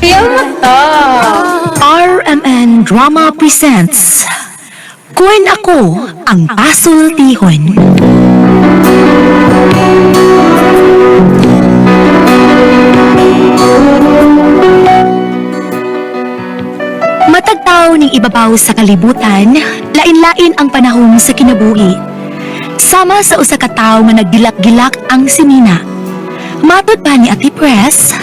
Feel mo to. RMN Drama Presents Kwen Ako Ang Pasultihon. Matagtaw ning ibabaw sa kalibutan, lain-lain ang panahon sa kinabuhi. Sama sa usa ka tawo nga nagdilak-gilak ang sinina. Matod pa ni Ate Press,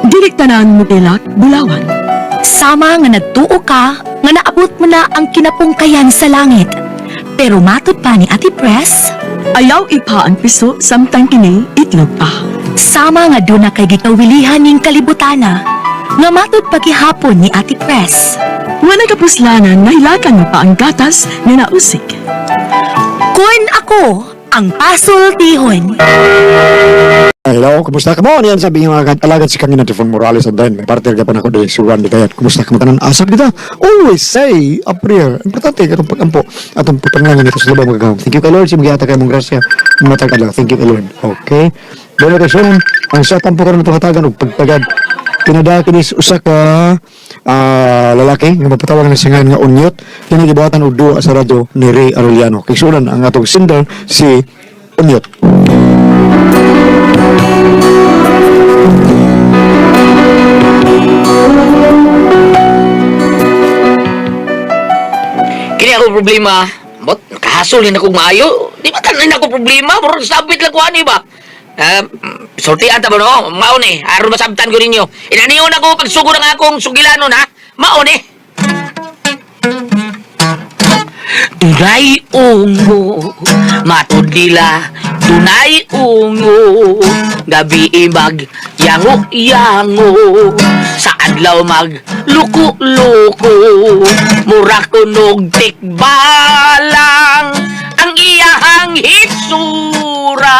Dili tanan mo tilak, bulawan. sama nga nagtuo ka nga naabot mo na ang kinapungkayan sa langit. Pero matod pa ni Ate Press, Ayaw ipa ang piso samtang kini itlog pa. sama nga doon na kay gikawilihan ning kalibutana, nga matod pagihapon ni Ate Press. Wala kapuslanan nahilakan mo pa ang gatas nga nausik. Kun ako ang pasultihon. Hello, kumusta ka mo? Niyan sabi nga mga alagad si Kangina Tifon Morales and then may partner ka pa na ako dahil suran di kayat. Kumusta ka mo tanan? Asap kita. Always say a prayer. Importante katong pagampo atong pagpangalan nito sa labang magagawin. Thank you kay Lord. Simgyata kay mong grasya. Matag adlaw. Thank you kay Lord. Okay. Dahil kay Sean, ang sa tampo karon itong hatagan og pagtagad. Kinada kini usa ka lalaki nga mapatawag na siya ngayon nga Unyot kini gibuhatan og duwa sa radyo ni Ray Arellano. Kay sulan ang atong singer si Unyot. Kini ako problema. Bot, nakahasol din ako maayo. Di ba tanan ako problema? Murag sabit lang ko ani ba? Sultian ta ba no? Mao ni, aron masabtan ko ninyo. Inaniyon ako pagsugod ang akong sugilanon ha. Mao ni. Dunay ungo, matud nila, dunay ungo, gabi mag yango yango, sa adlaw mag luko luko, mura kunog tikbalang, ang iyahang hitsura,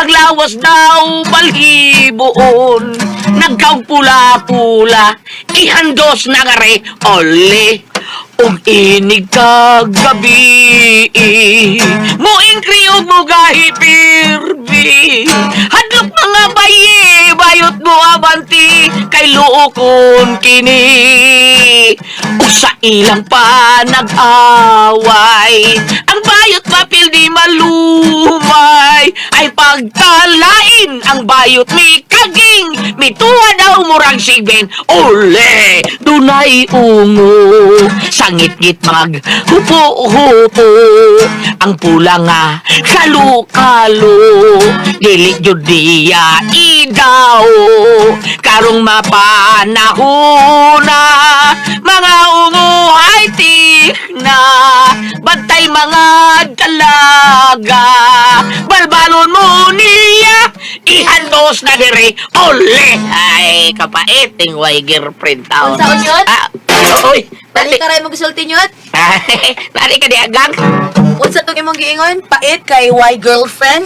ang lawas daw balhiboon, nagkaog pula-pula, ihandos na nga re, ole. Ug inig kagabi Muing kriog mo gahi pirbi Hadlok mga bayi Bayot mo abanti Kay luokon kini Ug sa ilang panag-away ang bayot papel di malumay. Ay pagkalain ang bayot mi kaging mituwa daw murang sigbin. Ole, dunay ungo. Sangit-ngit mag hupo-hupo. Ang pula nga kalu-kalo. Dili jud diya idaw. Karong mapanahuna mga ungo ay tikna. Bantay mga dalaga. Balbalon mo niya. Ihandos na dire. Ole! Ay, kapaiting way girlfriend taon. Unsaon yun? Ah, oy, Dali nali, ka rin magisulti yun. nali ka di agang. Unsa tong imong giingon? Pait kay why girlfriend?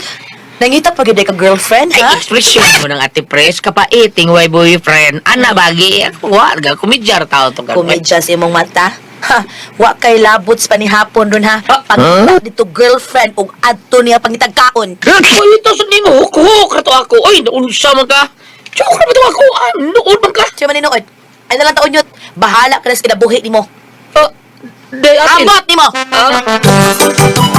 Nangita pa gyud ka girlfriend, Ay, ha? expression mo ng ate pres, kapaiting way boyfriend. Ana bagi, wa ga kumidyar tao to ka. Komedya sa imong mata. Ha, wa kay labot sa panihapon dun ha. Ah, Pangita dito girlfriend ug adto niya pangitagkaon. Uy, ito sa nimo, huk-huk ra to ako. Oy, naunsa man ka. Joke ra ba to ako? Ah, noon man ka. Siya maninood. Ay nalang taon yun. Bahala ka na sa kinabuhi nimo. Ah, day ate. Ambot nimo. Ah.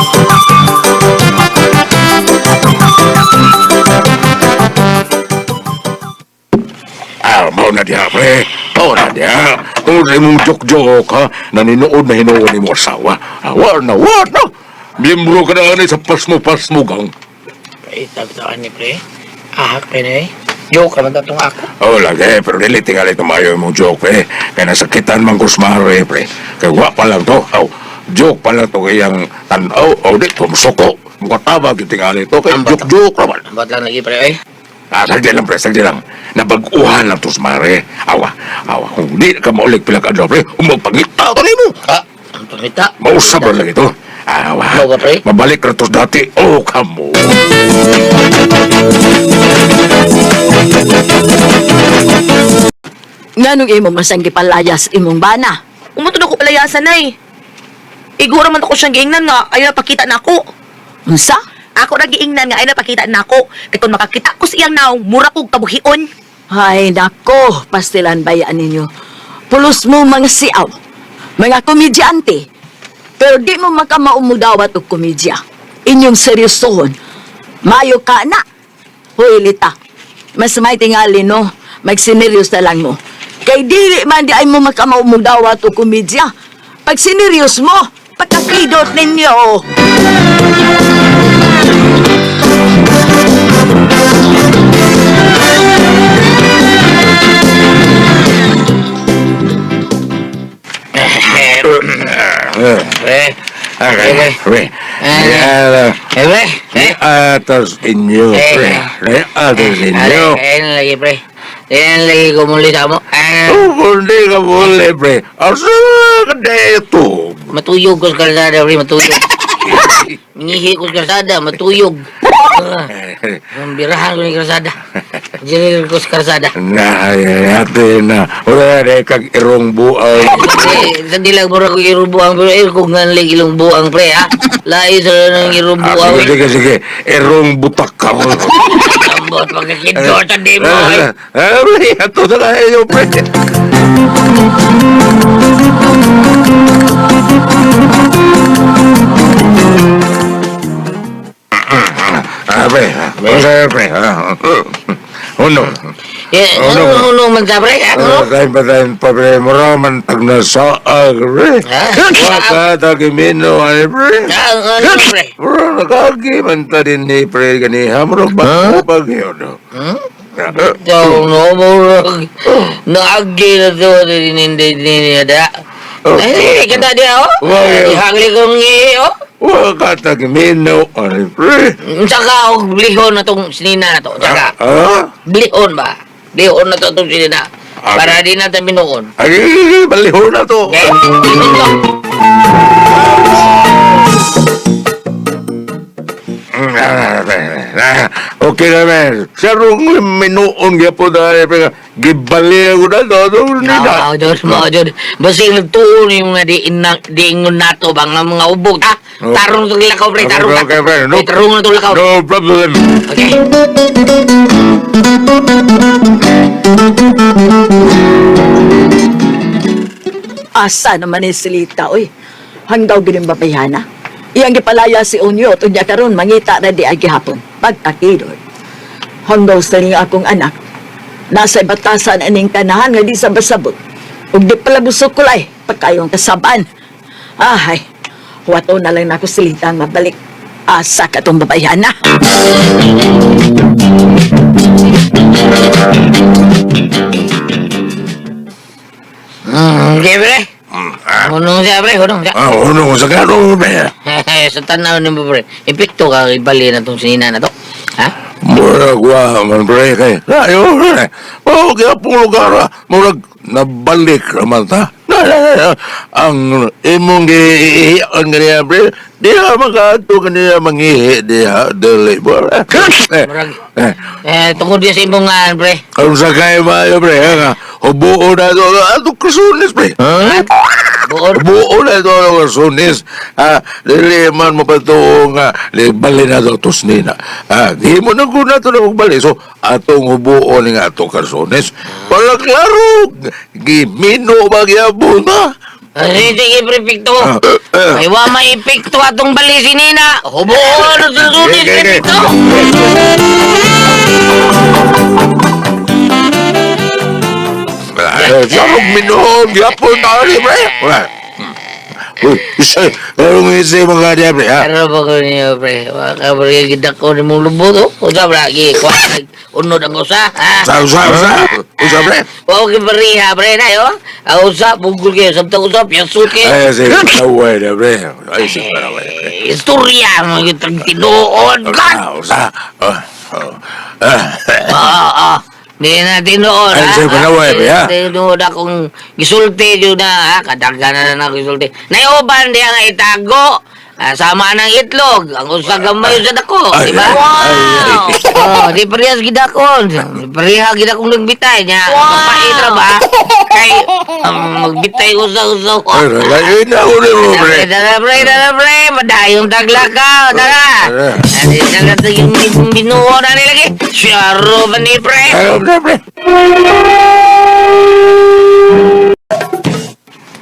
Ah, mao na diha, pre. Mao na diha. Tungod sa imong jok-jok, ha? Naninood na hinuon ni mo asawa. Ah, wa na, wa na. Miyembro ka na ani sa pasmo-pasmo gang. Ay, tabi ni pre. Ahak pre na eh. Joke ra man to tong ako. Oh, lagi, pero dili tingali tumayo imong joke, pre. Kaya nasakitan man ko sumaro, eh, pre. Kaya wa pa lang to. Oh, joke pa lang to kayang tanaw. Oh, di, tumusuko. Mukha tabag yung tingali to. Kaya Ambot. joke-joke raman. Ambot lang lagi pre eh. Ah, sagdi lang, pre, sagdi lang. Nabaguhan lang to sumare. Awa, awa, kung di ka maulig pila ka adlaw, pre, umagpangita ka nimo. Ah, ang pangita. Mausap ra lang ito. Awa. Ano ba, pre? Mabalik ra to dati. Oh, kamo. Nganong imo masang gipalayas imong bana? Umuto na ko palayasan ay. Igura man ako siyang giingnan nga ayaw pakita nako. Unsa? Ako ra giingnan nga ayaw pakita nako. Kay kung makakita ko sa iyang naong mura kog kabuhion. Ay, nako, pastilan bayaan ninyo. Pulos mo mga siaw, mga komedyante. Pero di mo makamaumudawat og komedya. Inyong seryosohon. Mayo ka na. Hoy, Lita. Mas may tingali, no? Magsineryos na lang mo. Kay dili man di ay mo makamaumudawat og komedya. Pag sineryos mo, pagkakidot ninyo. Pre. Okay, pre. Eh. Eh, pre. Eh. Atos inyo, pre. Atos inyo. Eh, lagi, pre. Eh, lagi kumuli sa mo. Eh, Oh, hindi ka muli, pre. Asa ka dito? matuyog ko sa kalsada, pre, matuyog. Ngihi ko sa kalsada, matuyog. Ah, ang birahan ko ni kalsada. Jirir ko sa kalsada. Na, ate na. Wala na kag irong buang. Eh, sa dilag mura ko irubuang, pero eh, kung nganlig ilong buang, pre, ha? Lahi sa nang irubuang. Ah, sige, sige, sige. Irong butak ka mo. Ambot, magkakidor sa di mo, eh. Eh, pre, ato na kayo, pre. Ah, pre, pre, pre. Uno. Eh, Ano? ano, ano, man sa, pre? Ano? Tayo pa tayo pa, pre. Mura man tag na saag, pre. Ah? Waka tagimino, ay, pre. Ah, ano, pre? Bro, nakagi man ta din ni pre ganiha. Mura ba pag yun? Hmm? So, no, murag. Naagi na to, hindi, hindi, da. Oh. Eh, kita dia, oh. Wag. Ihangli kong ngihi, oh. Waka tagimino, ay, pre. Saka, og blihon na tong sinina na to. Saka, Ah? blihon ba? Blihon na to tong sinina. Ah, Para di natin binuon. Ay, balihon na to. Okay? Blihon to. Okay na, men. Sarong minuon gyapon na, pre. Gibali ako na to. Ano nila? Oo, Diyos mo, Diyos. Basta yung nagtuon yung mga di, diingon nato bang ang mga ubog, ha? Oh. Tarong itong lakaw, pre. Okay, Tarong okay, ta. pre. No, Eh, tarong na itong lakaw. No problem. Okay. Asa naman ni Silita, oy. Hanggaw gining babayhana. Iyang gipalaya si Onyo, tunya karon mangita na di ay gihapon. Pagtakidor. Hanggaw sa ning akong anak. Nasa batasan aning kanahan nga di sa basabot. Ug di pala busok kulay, pagkayong kasaban. Ahay, wato na lang nako Silita ang mabalik. Asa ka tong babayhana. Okay, pre. Hunong siya, pre. Hunong siya. Ah, hunong sa gano'n, pre. Sa tanaw ni mo, pre. Epekto ka ibali na itong sinina na to. Ha? Murag wa man pre kay. Ayo pre. Oh, kaya pong lugar ah. Murag nabalik raman ta. Na, na, na, na. Ang imong giihian ganiya pre. Diha makaadto kaniya mangihi diha dili ba. Eh, Murag. eh, Eh, tungkol diya sa imong nga, pre. Ang sakay maayo pre ha. Hubuo na to. Ato kasunis pre. Ha? Buon. Buo na ito ang kasunis. Ah, dili man mapatuo nga bali na to tusnina. Ah, di mo na ko na to na magbali. So, atong hubuo ni nga ato kasunis. Para klaro, gimino ba gyapon na? Ah, sige, sige, pre, epekto. Ah, eh. Ay, wa may epekto atong bali sinina. Hubuon na susunin, Okay, okay. epekto. Ah, Sarong minuon gyapon na ni pre. Wala. Uy, isa, anong isa mga diya pre, ha? Pero ba ko niyo, pre? Waka, pre, gidak ko ni mong lubot, oh. Usa, pre, kuha, unod ang usa, ha? Sa, usa, usa, usa pre. Wa ko kibariha, pre, na, yo. Ang usa, bugol kayo. Sabtang usa, piyasut kayo. Ay, sige, naway na pre. Ay, sige, naway na pre. Eh, istorya mo yung tinuod ka. Usa, usa. Ah, ah, ah. Oo, oo. Di na tinuod, Ay, ha? sir, panaway, pre, ha? Tinuod akong gisulti yun na, ha? Kadaghan na na ako gisulti. Naiuban diya nga itago. Ah, sama ng itlog. Ang usa gamay sa dako, Ay, di ba? ay, ay, ay. Oh, di parehas gid ako. Pareha gid akong nagbitay niya. Wow. Pait ra ba? Kay magbitay usa-usa. Ay, lain na ako nimo, pre. Dara, pre, dara, pre. Madayong tagla ka. Dara. Dara. Dali na lang yung binuo na nilagi. Siyaro ba ni, pre? Ay, pre, pre.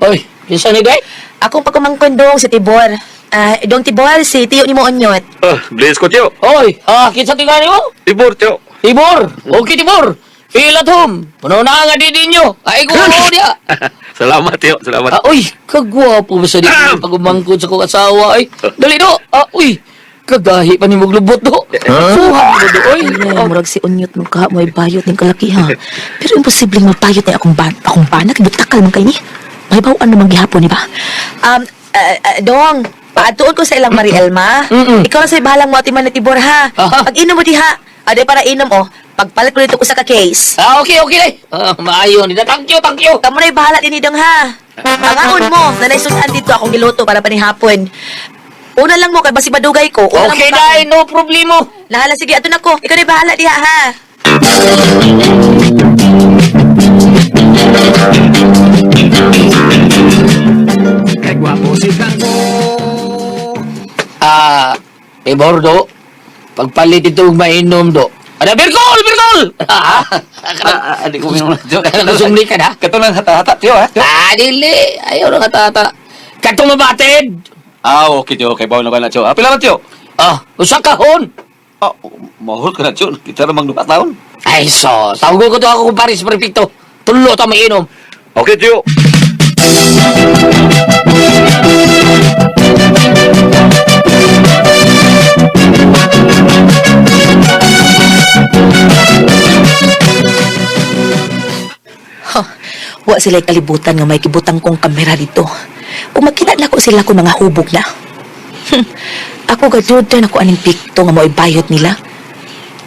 Oy, isa ni day? Akong pagkumangkon dong si Tibor. Ah, dong Tibor, si Tiyo ni mo Onyot. Ah, bless ko, Tiyo. Oy, kinsa tingali mo? Tibor, Tiyo. Tibor! Okay, Tibor! Feel at home! Puno na nga di ninyo! Ay, ko diya! Salamat, Tiyo. Salamat. Ah, uy, kagwapo ba sa di pag umangkod sa kong asawa ay. Dali do. Ah, uy, kagahi pa ni maglubot do. Suha mo do, oy. Ay, murag si Unyot mo ka, may bayot ning kalaki ha. Pero imposibleng mabayot ni akong ban akong banak, butakal man kay ni. May bawaan naman gihapon, di ba? Dong, paatuon ko sa ilang Mariel, ma. Mm-mm. Ikaw na sa bahalang mo atiman ni Tibor, ha? Aha. Pag inom mo diha, aday para inom, oh. Pagpalit ko dito ko sa ka-case. Ah, okay, okay day. Ah, maayo ni. Thank you, thank you. Kamu na'y bahala din ni Dong, ha? Pangaon mo, nanay sudan dito akong giluto para panihapon. Una lang mo, kay basi madugay ko. Una Okay lang mo, day, no problemo. Lahala, sige, ato na ko. Ikaw na'y bahala diha, ha? Ah, Tibor do. Pagpalit ito og mainom do. Ada birkol, birkol. Ah, Ah, di ko minum na, Tiyo. Nakasumli ka na? Kato lang hata-hata, Tiyo, ha? Tiyo. Ah, dili. Ayaw na katata. Katong mabatid. Ah, okay, Tiyo. Okay, bawal na ka na, Tiyo. Ah, pila na, Tiyo? Ah, usa ka hon. Ah, mahul ka na, Tiyo. Kita namang duha taon. Ay, so, tawag ko to ako kung Paris Perfecto. Tulo ta mainom. Okay, Tiyo. Huh, wa sila kalibutan nga may kibutang kong kamera dito. Ug makita na ko sila kung mga hubog na. Ako gaduda na ko aning pikto nga mo'y bayot nila.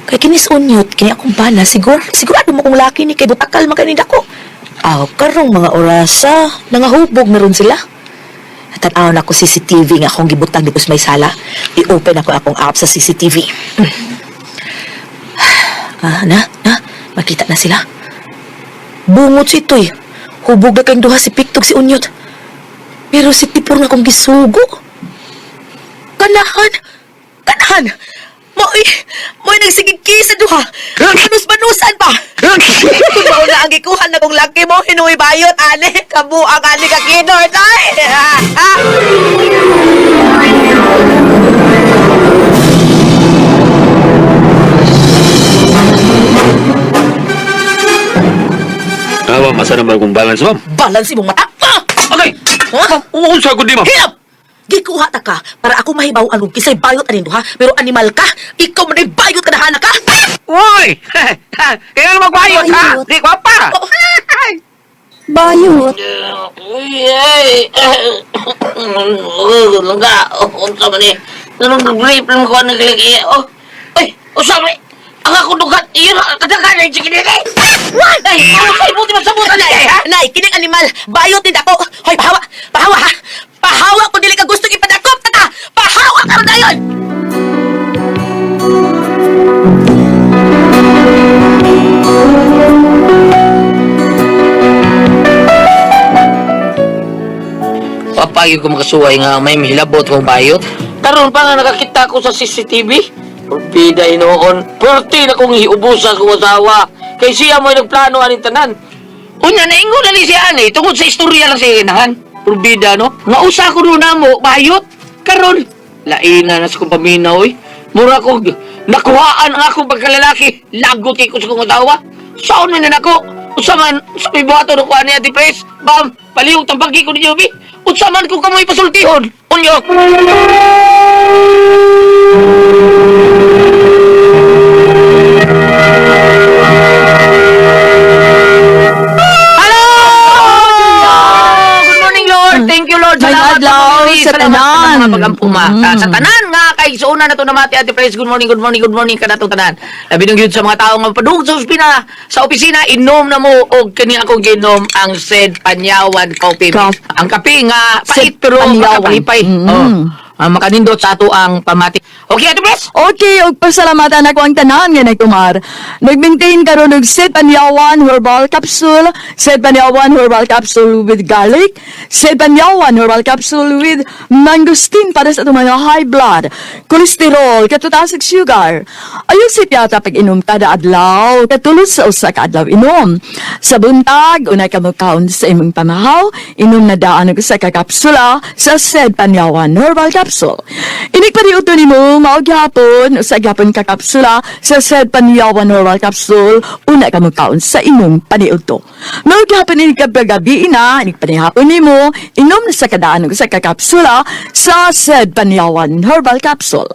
Kay kinis unyot, kini akong bana, sigurado mo kong laki ni kay butakal man kanin ako. Aw, karong mga orasa, nangahubog meron sila. Tanaw na ko CCTV nga akong gibutang dito sa may sala. I-open ako akong app sa CCTV. Ah, na, na, makita na sila. Bungot si Toy. Hubog na kayong duha si Piktog si Unyot. Pero si Tipor nga akong gisugo. Kanahan! Kanahan! Moy! Moy nagsigigki sa duha! Banus-banusan pa! Kung mauna ang gikuhan na kong laki mo, hinuwi bayot, ani, kabuang, ani, kakinor, ay! Ah, ah. Ah, ma'am, asa naman kung balance, ma'am? Balance imong mata! Ah! Okay! Ha? Ma'am, uunsa ko di, ma'am. Hilap! Gikuha ta ka para ako mahibaw anong kisay bayot anin duha, pero animal ka! Ikaw man ay bayot kadahana ka! Uy! Kaya naman magbayot, ha? Di ko pa! Oh. Bayot? Uy, ay. Langga, unsa man ni. Nung nag-rape lang ko ang naglagi. Oh, ay, usa man. Ang ako dugat, iyon kadagan ay chicken ay. Ay, ay, buti masabutan Nay, ay, ha? nay, kining animal, bayot din ako. Hoy, pahawa, pahawa ha. Pahawa kung dili ka gusto ipadakop tata. Pahawa karon dayon. Papayag ko makasuway nga may mihilabot kong bayot. Karon pa nga nakakita ko sa CCTV. Pida inoon. Pwerte na kong hiubusan kong asawa. Kay siya mo'y nagplano aning tanan. Unya, naingon na ni siya ani. Tungod sa istorya lang siya ginahan. Purbida, no? Nga usa ko noon na mo, bayot. Karon, laina na sa kong paminaw, eh. Mura ko, nakuhaan ang akong pagkalalaki. Lagot kay ko sa kong asawa. Saan man na nako? Unsa man, sa may buhaton ko ani Ate Pres. Bam, palihog tambagi ko ninyo, bi. Unsa man ko kamoy pasultihon. Unyo. Hello! Good morning, Lord. Thank you, Lord. May Salamat adlaw sa sa Salamat sa tanan. mga pag-ampuma. Sa tanan nga kay suuna na to namati Ate Pres. Good morning, good morning, good morning kanatong tanan. Labi nang yun sa mga tao nga padung sa ospina, sa opisina inom na mo og kani akong ginom ang Sed Panyawan Coffee. Coffee. Ang kape nga pait Sed pero Panyawan. makapalipay. Mm. Oh. makanindot sa ato ang pamati. Okay, Ate Pres? Okay, og pasalamatan ako ang tanan nga nagtumar. Nag-maintain karon og Set Panyawan Herbal Capsule, Set Panyawan Herbal Capsule with garlic, Set Panyawan Herbal Capsule with mangosteen para sa atong mga high blood, cholesterol, katutaas ug sugar. Ayon si Piata pag-inom kada adlaw, katulos sa usa ka adlaw inom. Sa buntag, unay ka mokaon sa imong pamahaw, inom na daan og usa ka kapsula sa Sed Panyawan Herbal Capsule. Inig paniudto nimo mao gyapon usa gyapon ka kapsula sa Sed Panyawan Herbal Capsule, una ka mokaon sa imong paniudto. Mao gyapon inig gabi na, inig panihapon nimo, inom na sa kadaan og usa ka kapsula sa Sed Panyawan Herbal Capsule.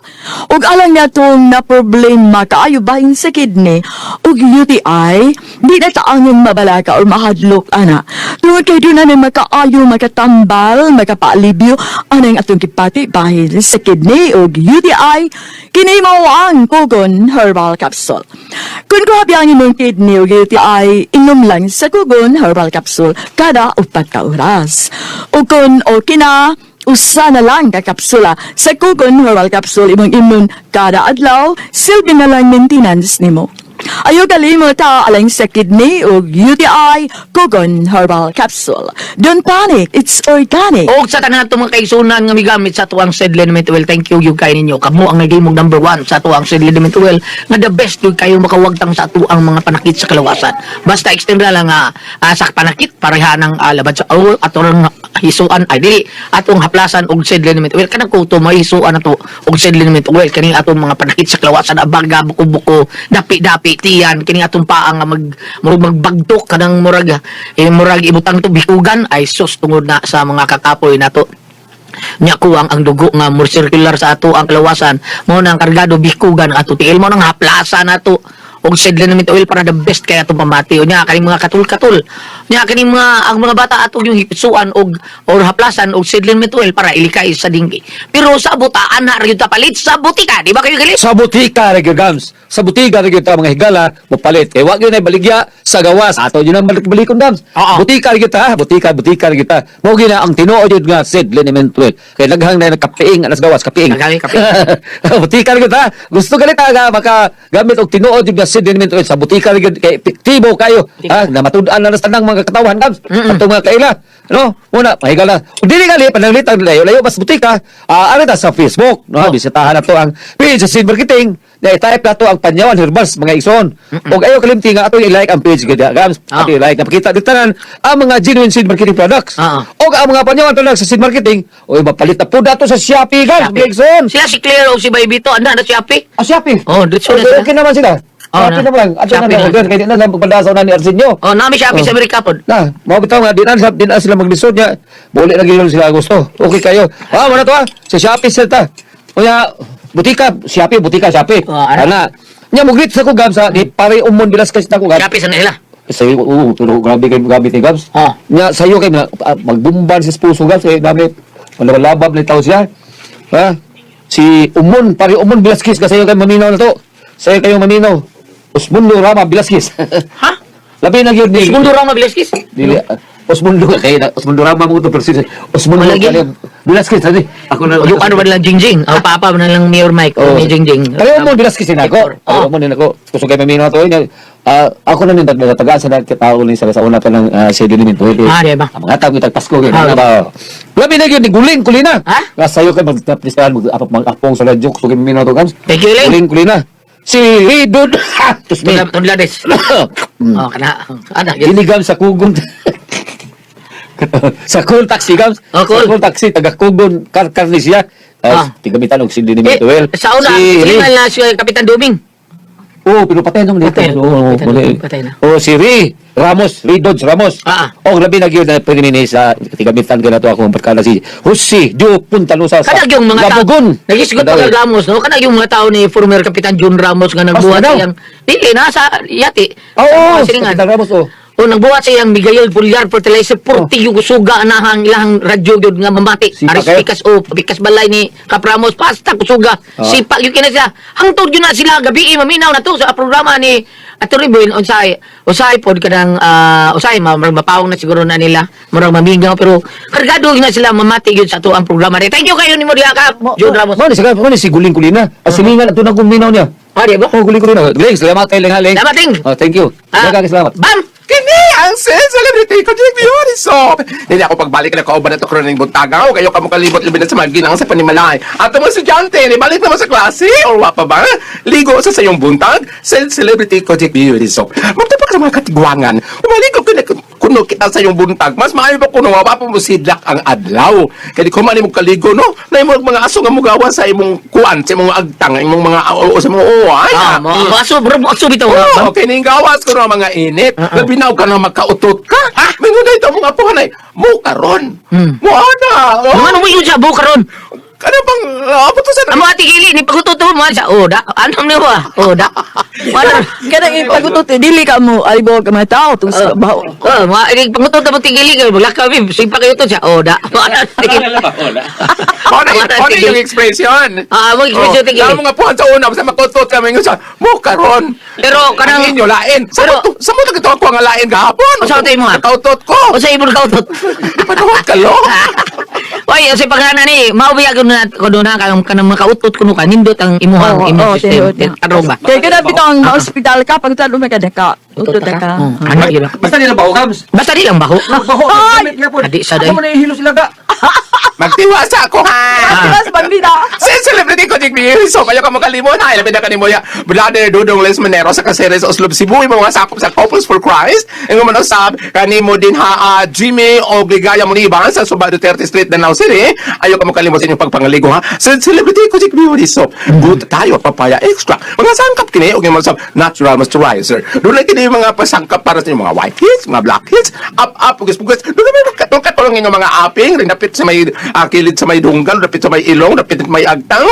Ug alang natong na problema kaayo bahin sa kidney ug UTI, di na taangin mabalaka or mahadlok ana. Tungod kay doon na makaayo, makatambal, makapaalibyo anang atong gipati bahin sa kidney ug UTI, kini mao ang Kugon Herbal Capsule. Kung grabe ang imong kidney ug UTI, inom lang sa Kugon Herbal Capsule kada 4 ka oras. Ug kung okay na, usa na lang ka kapsula sa Kugon Herbal Capsule imong imun kada adlaw, silbi na lang maintenance nimo. Ayaw kalimot ha, alang sa kidney ug UTI, Kugon Herbal Capsule. Don't panic, it's organic. Og sa tanan natong mga kaigsunan nga migamit sa atuang Sed Liniment Oil, thank you gyud kay ninyo. Kamo ang nagimong number one sa atuang Sed Liniment Oil nga the best gyud kayo makawagtang sa atuang mga panakit sa kalawasan. Basta extend na lang nga sa panakit pareha ng labad sa atong hisuan ay dili atong haplasan og Sed Liniment Oil kanang kuto may hisuan ato og Sed Liniment Oil kaning atong mga panakit sa kalawasan, abaga, buko-buko, dapi-dapi, tiyan, kining atong paa nga mag murag magbagtok kanang murag murag ibutang to bikugan ay sus, tungod na sa mga kakapoy nato nya kuwang ang dugo nga more circular sa ato ang kalawasan, mo nang kargado bikugan ang ato tiil, mo nang haplasa nato og Sed Liniment Oil para the best kay atong pamati. Nya kaning mga katul-katul, nya kaning mga ang mga bata atong yung hisuan og or haplasan og Sed Liniment Oil para ilikay sa dinggi, pero sa butaan na ra gyud ta palit sa butika, di ba kayo galit? Sa butika ra gyud, Gams. Sa butika ra gyud ta, mga higala, mopalit. Kay wa gyud nay baligya sa gawas. Ato yun ang balik-balikon, Gams. Oo. Butika ra gyud ta, ha? Butika, butika ra gyud ta. Mao gyud na ang tinuod gyud nga Sed Liniment Oil. Kay daghang na nagkapiing alas gawas, kapiing. Nagkami, kapiing. Butika ra gyud ta. Gusto galit ta nga makagamit og tinuod gyud nga Sed Liniment Oil sa butika ra gyud kay epektibo kayo. Ha, na matud-an na sa tanang mga katawhan, Gams. Atong mga kaila. No? Muna, mahigala. Ug dili gali pananglitan layo layo mas butika. Ari ta sa Facebook, no? Bisitahan na to ang page sa Seed Marketing. Na i-type na to ang Panyawan Herbals, mga igsoon. Ug ayo kalimti nga ato i-like ang page gid, Gams. Ato i-like napakita dito tanan ang mga genuine seed marketing products. Ug ang mga Panyawan products sa seed marketing, oy mapalit na po dato sa Shopee, Gams, mga igsoon. Sila si Claire o si Baybito anda na si Api. Ah, Shopee. Oh, dito Oh, na sila. okay naman sila. Oh, Shopee na. naman. Ato na Shopee na na. order kay di na lang pagpadasa na ni Arsenio. Oh, nami si Api Oh. sa Amerika pod. Na, mao bitaw nga di na sila maglisod niya. Buli na gyud sila gusto. Okay kayo. Ah, wala to ah. Sa Shopee sila ta. Unya, butika, Shopee, butika, Shopee. Oh, ano? Ana. Nya mo greet sa ko, Gams, ha. Di pare umon bilas kasi na ko, Gams. Shopee sa nila. Sayo, oo, pero grabe kay grabe ni Gams. Oh. Nya sayo kay magbumban sa puso, Gams, kay dami malabab na tao siya. Ha? Si Umon, pare Umon Velasquez kasi kayo maminaw na to. Sayo kayo maminaw. Osmundo Rama Velasquez. Ha? Labi na gyud ni. Osmundo Rama Velasquez? Dili, Osmundo kay na Osmundo Rama mo to pero si Osmundo Wala gyud. kaya Velasquez tadi. Ako na Yung ano ba nilang Jingjing? Ang papa ba nilang Mayor Mike? Oh. Oh. May Jingjing. Kaya mo Velasquez na ako. Oh. Kaya mo ni nako. Gusto kay maminaw to niya. Ako na nin tagaan sa tao ni sa una pa ng uh, ni Mintuel. Ah, di ba? Ang mga tao kitag Pasko gyud. Ah, Ano ba? Labi na gyud ni guling kulina. Ha? Nga sayo kay magtapisan mag-apong sa radyo gusto kay maminaw to, Gams. Thank you, Ling. Guling kulina. Si Ridon. Tus me. Tunlades. Oh, kana. Ana, yun. Dinigam sa Kugon. Sa Cool Taxi, Gams. Oh, cool. Sa Cool Taxi, taga Kugon, karni siya. Ah. Ah. Tigamitan og si Dini Eh, Mituel. sa una, si si Ray. na si Kapitan Duming. Oo, pero patay naman dito. Patay na. Oo, Patay na. mali. Patay na. Oo, si Ray Ramos, Ray Dodge Ramos. Ah, Oh, labi na gyud na pwede ni sa tigamitan kay nato akong barkada si Jose Dio Puntalusa sa Kada yung mga tao. Labugon. Nagisgot pa Kadawi. kag Ramos, no? Kada yung mga tao ni former Kapitan Jun Ramos nga nagbuhat daw. iyang dili na sa yati. Oo, Sa mga si silingan. Kapitan Ramos oh. O nagbuhat sa iyang Miguel Pulgar Fertilizer purti yung kusuga na ang ilang radyo gyud nga mamati. Sipa Aris kayo? pikas o pikas balay ni Kapramos pasta kusuga. Sipa gyud kina sila. Hangtod gyud na sila gabi maminaw na to sa programa ni Atty. Buin unsay usay pod kanang usay mapawong na siguro na nila murag mamingaw pero kargado gyud na sila mamati gyud sa ato ang programa ni. Thank you kayo nimo diha ka June Ramos. Mo ni si Guling Kulina. Asilingan ato na kuminaw niya. Ah, di ba? Oh, Guling Kulina. Ling, salamat kay Ling ha, Ling. Salamat, Ling. Oh, thank you. Ah, Daghang salamat. Bam! Kini ang celebrity ko Jake Beauty Soap. Dili ako pagbalik na kauban na to karon ning buntaga. O kayo kamo kalibot labi na sa mga ginang sa panimalay. Ato mo estudyante, nibalik na mo sa klase or wa pa ba? Ligo sa sayong buntag, sa celebrity ko Jake Beauty Soap. Magtapak sa mga katigwangan. Umaligo ko na kuno kita sa iyong buntag. Mas maayo pa kuno wa pa mo sidlak ang adlaw. Kay di ko man imo kaligo no. Na imong mga aso nga mugawa sa imong kuan, sa imong agtang, imong mga o sa imong uwan. Ah, mo aso bro, mo aso bitaw. Oo, okay, ning gawas ko ng mga init. Labi na ka na magkautot ka. Ha? May ngunay ito mga apuhan ay, mo karon. Mo ana. Oh. Mga nung siya buka ron. Ano bang, apo to sa Amo ati gili ni pagututo mo sa oh da. Ano ni wa? Oh da. Wala. Kanang pagutot dili ka mo alibo ka mga tao tung sa baho. Oh, mga ini pagututo mo tigili kay wala kami sipa kayo to siya. Oh da. Wala. Ano ano yung expression? Ah, mo expression tigili. Lalo mga apuhan sa una, basta makautot kami nga siya, mo karon. Pero kanang Ang inyo lain. Sa Pero- mo sa mo to ako ang lain gahapon. Sa to imo, ah? Nakautot ko. O sa imong kautot. Di pa naman kalo. Oy, sa pagana ni, maubiya ko na ko na kang kanang makautot kuno ka nindot ang imuhang Oo, immune oo, system. tinuod. Tarong ba? Kay kada bitaw ang hospital ka pag talo may kada ka. Utot ka. Oh, ano yun? Basta nila ba, Kams? Basta di lang baho. Baho, Ay! gamit nga po. Adi sa day. Ako man nahihilo sila ka. Magtiwasa ako ha. Sila sa bambina. Sa celebrity ko, Jake Beauty Soap. Ayaw ka makalimot ha. Ilabi na kanimo ya. Brother Dudong Les Manero sa Caceres, Oslob, Cebu. Yung mga sakop sa Couples for Christ. Yung mga usab, kanimo din ha, Jimmy o Ligaya Muniban sa Suba Duterte Street, Danao City. Ayaw ka makalimot sa inyong pagpangaligo ha. Sa celebrity ko, Jake Beauty Soap. Good tayo, papaya extra. Mga sangkap kini, o yung mga usab, natural moisturizer. Doon lang kini yung mga pasangkap para sa inyong mga white hits, mga black hits, up, up, pugas, pugas. Doon lang may katulong inyong mga aping, rin dapit sa may kilid sa may dunggan, dapit sa may ilong, dapit sa may agtang.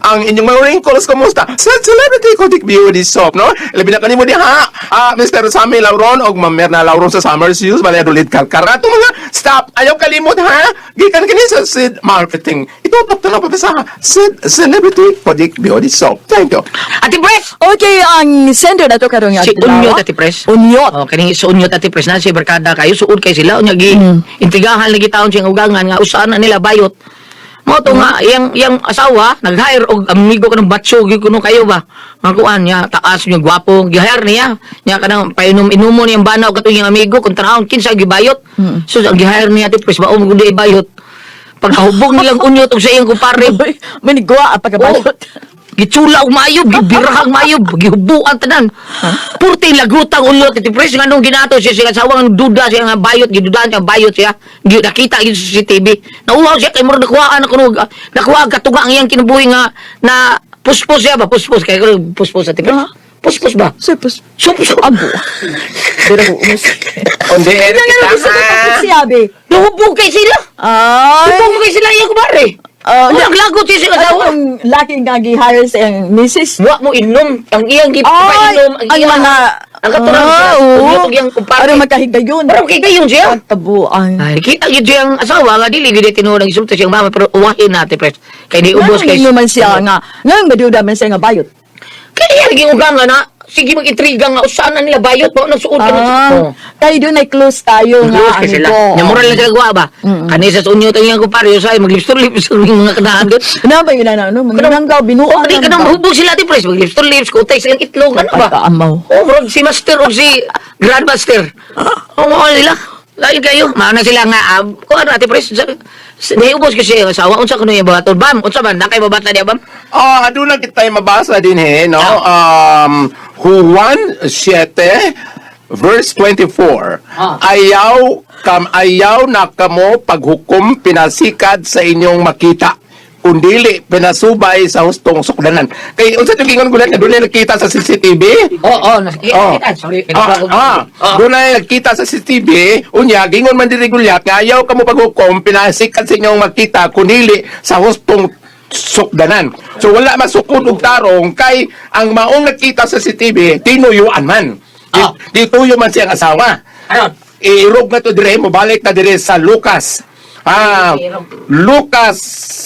Ang inyong mga wrinkles, kumusta? Sa celebrity Kodik Beauty Soap, no? Labi na kanimo diha, Mr. Sammy Lauron og Ma'am Merna Lauron sa Summer Shoes, Valladolid, Kalkara. Atong mga stop, ayaw kalimot ha. Gikan kini sa Sid Marketing. Itutok na lang pa sa Sid Celebrity Kodik Beauty Soap. Thank you. Ati Pres! Okay, ang sender na to karong Si adlaw. Unyot, Ate Pres. Unyot. Oh, kaning sa unyot Ati Pres na si barkada kayo suod kay sila unya gi intrigahan lagi taon siyang ugangan nga usaan na nila bayot. Mo to nga iyang iyang asawa nag-hire og amigo kanang batso gyud kuno kayo ba. Nga kuan niya taas niya gwapo gi-hire niya. Niya kanang painom-inumo niyang banaw katong iyang amigo kung tanawon kinsa gibayot. So ang gi-hire niya Ati Pres mao mo gud bayot. Pagkahubog nilang unyot og sa iyang kumpare. Uy, Manigwa ang pagkabalot. Gitsula og maayob, gibirahang maayob, gihubuan tanan. Purti lagutang ulot ti pres nganong ginato siya siya asawa nga duda siya nga bayot, gidudahan siya bayot siya. Gi nakita gyud sa CCTV. Nauhaw siya kay murag nakuhaan na kuno nakuha katuga ang iyang kinabuhi nga na puspos siya ba puspos kay kuno puspos sa ti pres. Puspos ba? Supos. Supos. Abo. Pero umus. On the air Ano kita gusto ko ha. siyabi? Nahubog kay sila. Ay. Hubog kay sila iyang kumare. Ah, Walang lagot siya siya Ano asawa. ang laki nga gi-hire sa iyang misis? Wa mo inom ang iyang Ay, gipainom ang mga ang katurang siya. Ah, oo. Unyot og iyang kumpare. Ano magkahigayon? Pero kay gayon siya. Tabuan. Ay, kita gyud siyang asawa nga dili gyud tinuod ang isulti siyang mama pero uwahin natin pres. Kay di ubos kay Ngayon man siya nga. Ngayon maduda man siya nga bayot. Kaya lagi ugang nga na sige mag-intriga nga usaan na nila bayot mao nang suod ka Ah, oh. kay doon ay close tayo nga. Close kay sila. amigo. Nya moral na sila gawa ba? Kani sa unyo tang iyang kumpare usay maglips to lips ang mga kanahan gyud. Ano ba yun na ano? Mga nanggaw, binuang. Oh, di kanang mahubog sila ti pres maglips to lips kutay silang itlog ano ba? Pagkaamaw. Oh, bro, si Master o si Grandmaster. Oo, oh, sila. Lain kayo. Mauna sila nga, kung ano, ate Pres, nahiubos kasi ang asawa. Unsa kuno yung bato? Bam, unsa man, nakay babata niya, bam? Ah, doon lang kita mabasa din eh, no? Juan 7 verse 24. Ah. Ayaw na kamo paghukom pinasikad sa inyong makita kundili pinasubay sa hustong sukdanan. Kay unsa tong gingon gulat nga doon nakita sa CCTV? Oo, oh, Oh. sorry. Doon na nakita sa CCTV, unya gingon man diri gulyat nga ayaw kamo paghukom pinasikat sa inyong makita kunili sa hustong sukdanan. So wala masukod og tarong kay ang maong nakita sa CCTV tinuyuan man. Dituyo man siyang asawa. Aron. Iirog na to dire, mobalik na dire sa Lucas. Lucas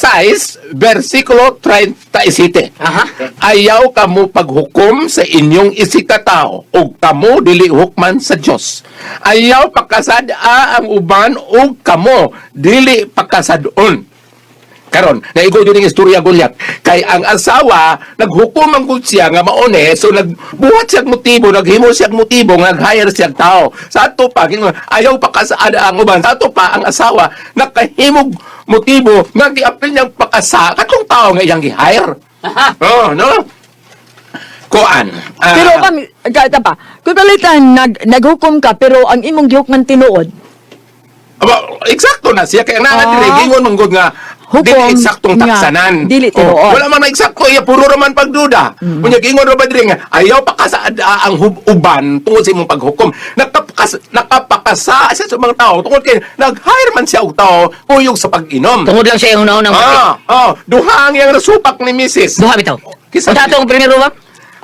6, versikulo 37. Aha. Ayaw kamo paghukom sa inyong isikatao ug kamo dili hukman sa Dios. Ayaw pakasad-a ang uban ug kamo dili pakasad-on. Karon, naigo yun yung istorya Goliath. Kay ang asawa, naghukom ang gud siya nga maone, so nagbuhat siyang motibo, naghimo siyang motibo, nga nag-hire siyang tao. Sa ato pa, ayaw pa kasaad ang uban, sa ato pa ang asawa, nakahimog motibo nga giapil niyang pakasa katong tao nga iyang gi-hire. Oh, no? Kuan. Pero kami, kata pa, kung palitan, naghukom ka, pero ang imong gihukman tinuod. Aba, eksakto na siya kaya nga nga diri gingon man gud nga Hukom dili eksaktong nga, taksanan. dili tinuod. Oh, wala man na eksakto iya puro ra man pagduda. Unya gingon ra ba diri nga ayaw pakasaad ang uban tungod sa imong paghukom. Nakapakasa siya sa mga tao tungod kay nag-hire man siya og tao kuyog sa pag-inom. Tungod lang siya yung una-unang Ah, oh, duha ang iyang nasupak ni Mrs. Duha bitaw. Kisa- Unsa atong primero ba?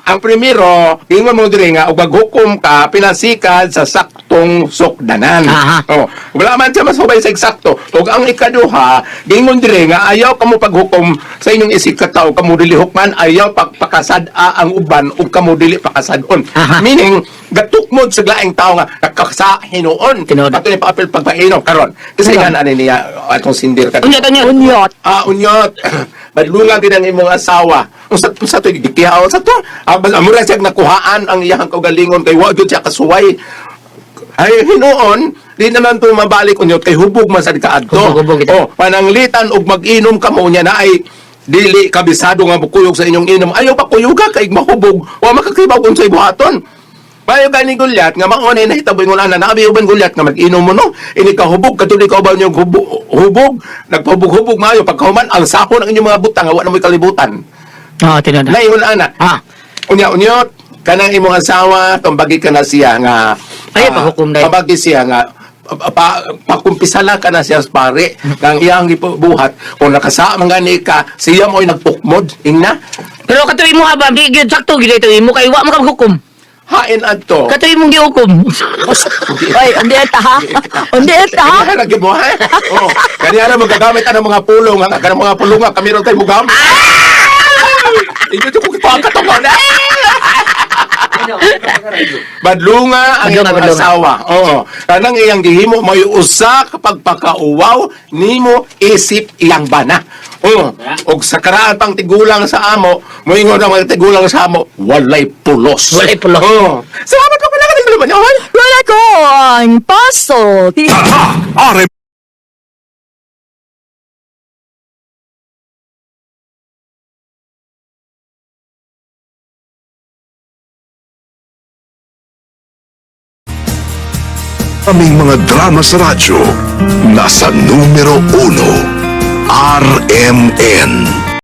Ang primero, ingon mo diri nga ug maghukom ka pinasikad sa saktong sukdanan. Aha. Oh, wala man siya masubay sa eksakto. Ug ang ikaduha, gingon diri nga ayaw kamo paghukom sa inyong isip katao kamo dili hukman, ayaw pagpakasad-a ang uban ug kamo dili pakasad-on. Aha. Meaning, gatukmod sa laing tao nga nakakasa hinuon. Tinuod. Ato ni paapil pagpainom karon. Kasi nga ani niya atong sindir ka. Unyot, unyot. Unyot. Ah, unyot. Badlungan din ang imong asawa. Unsa to gikihaw sa to? Ah, mura siya nakuhaan ang iyang kaugalingon kay wa gyud siya kasuway. Ay hinuon, di naman to mabalik unyot kay hubog man sad kaadto. Hubog-hubog ito. Oh, pananglitan og mag-inom kamo unya na ay dili kabisado nga mukuyog sa inyong inom. Ayaw pa kuyuga kay mahubog. Wa makakibaw kung sa ibuhaton. Bayo gani gulyat nga mauna na hitabo ingon ana naabi uban gulyat nga mag-inom mo no. Ini ka hubog katuloy ka uban yung hubog, hubog nagpahubog-hubog maayo pagkahuman ang sako ng inyong mga butang wa na mo'y kalibutan. Oo, tinuod. Na ingon ana. Ah. Unya unyot kanang imong asawa tumbagi ka na siya nga Ay, pahukom dahil. Pabagi siya nga pakumpisala ka na siya sa pare kang iyang gibuhat kung nakasa man gani ka siya mo'y nagpukmod ingna Pero katuloy mo ha ba, di gyud sakto gyud ito imo kay wa mo ka hukom. hain adto. Katuloy mong gihukom. Oy, undi ta ha? Undi ta ha? Kaya lagi mo ha? Oh, kaniya na magagamit ang mga pulong, ang kanang mga pulong nga kami ron kay mugam. Inyo ko kipakatungon. Badlunga ang Badlunga, iyong badlunga. asawa. Oo. Kanang iyang gihimo may usa kapag pakauwaw nimo isip iyang bana. Oo. Og sa karaan pang tigulang sa amo, moingon ang mga tigulang sa amo, walay pulos. Walay pulos. Oo. Salamat ka pala kanang naman. Wala ko ang puzzle. Are Aming mga drama sa radyo nasa numero 1, RMN.